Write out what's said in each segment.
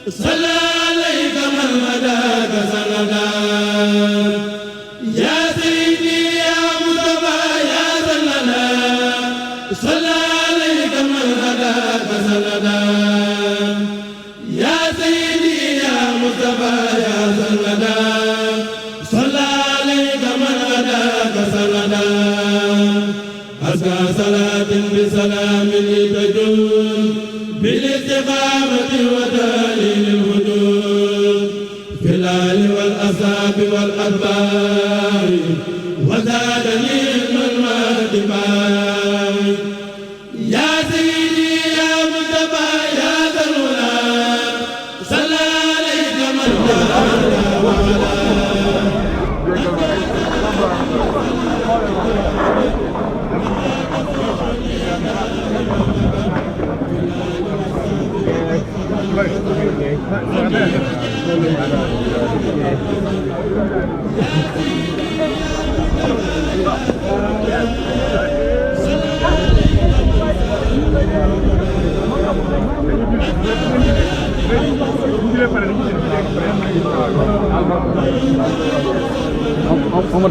صلى عليك من هداك سندا يا سيدي يا مصطفى يا سندا صلى عليك من هداك سندا يا سيدي يا مصطفى يا سندا صلى عليك من هداك سندا أزكى صلاة بسلام لتجول بالاستقامة وتهليل الوجود في الآل والأصحاب والأتباع وزادني علما واتباعا يا سيدي يا مصطفى يا ذا الهدى صلى عليك من تعالى وعلى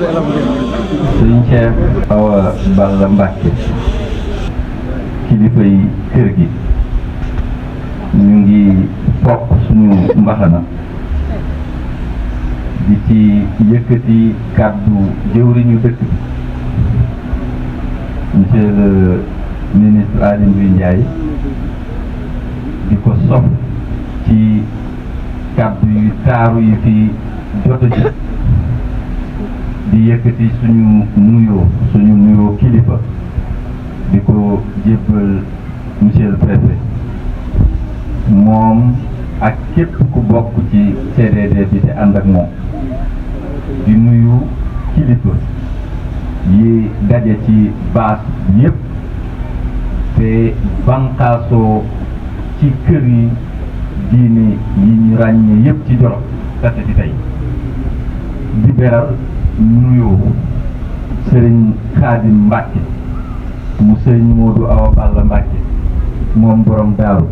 Sëriñ Cheikh Awa Balla Mbacke kilifa yi kër gi ñu ngi bokk suñu mbaxana di ci yëkkati kàddu jëwriñu dëkk bi monsieur le ministre Aly Ngouille Ndiaye di ko sof ci kàddu yu taaru yi fi jot a jël di yëkkati suñu nuyoo kilifa di ko jébbal monsieur le préfet moom ak képp ku bokk ci CDD bi te ànd ak moom di nuyu kilifa yi daje ci baas yépp te banqaasoo ci kër yi diine yi ñu ràññee yépp ci Jolof tase ci tey di beral nuyoo Sëriñ Xaadim Mbàkke mu Sëriñ Moodu Awa Balla Mbàkke moom borom daaru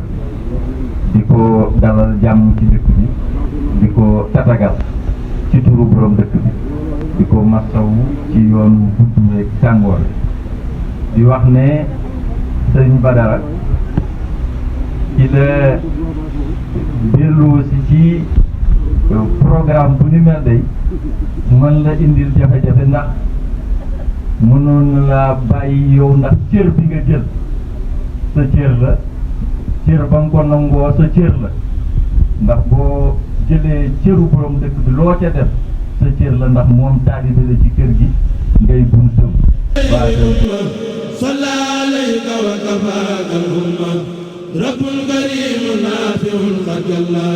di ko dalal jàmm ci dëkk bi di ko tatagal ci turu borom dëkk bi di ko masawu ci yoon gudd weeg tàngoor di wax ne Sëriñ Badara ci la delloo ci programme bu ni mel day mën la indil jafe-jafe ndax mënoon laa bàyyi yow ndax cër bi nga jël sa cër la cër ba nga ko nangoo sa cër la ndax boo jëlee cëru borom dëkk bi loo ca def sa cër la ndax moom taalibe la ci kër gi ngay buntam صلى عليك وكفاك الأمة رب كريم نافع قد جلى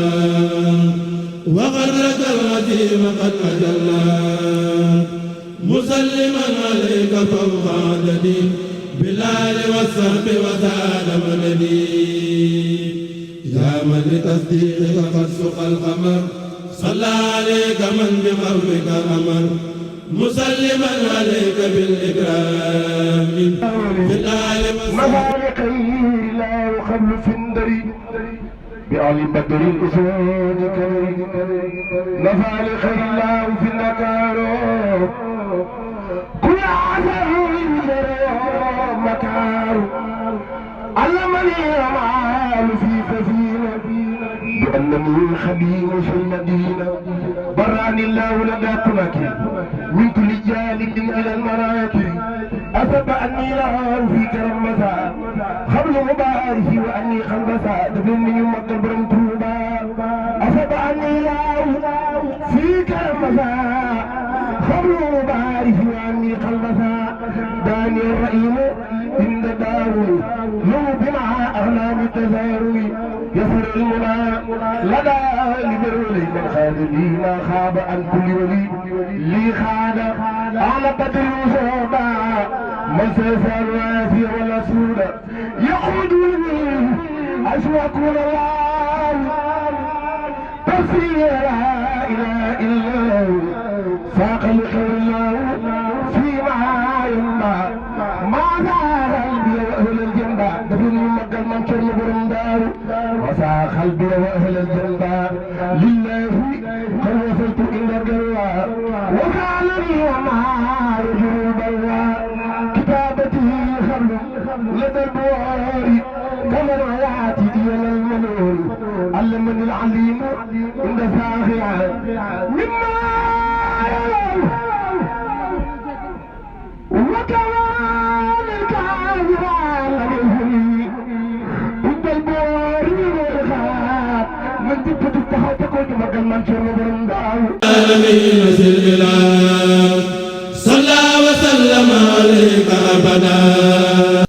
وغرك الغديم قد أجلى مسلما عليك فوق عددي بالآل والصحب وزاد مددي يا من لتصديقك قد سقى القمر صلى عليك من بقربك أمر مسلما عليك بالإكرام بالآل مفارق لا وخبل فندري بعلي بدر الأسود كريم مفارق الله في النكار كل عذر مكار علمني أمعال في سفينة بأنني خبير في المدينة براني الله لداكمك من كل جانب إلى المراكب أثب أني لا في كرمسا خبل مبارك وأني خلبسا تبني مكة برمتوبا أثب أني لا في كرمسا خبل مبارك وأني خلبسا داني الرئيم عند داوي لو بمع أغلام التزاروي يسر المنى لدى لبرولي من خالدي ما خاب عن كل ولي لي خاد على بدر وصوبا من سيسال واسي ولا سودا يقودني أشواكون الله تفسير لا إله إلا الله ساق الخير الله فيما ينبع ما زال قلبي وأهل الجنة دفن مكة من كرم برندار وساق قلبي وأهل الجنة آمين سر الإله صلى وسلم عليك أبدا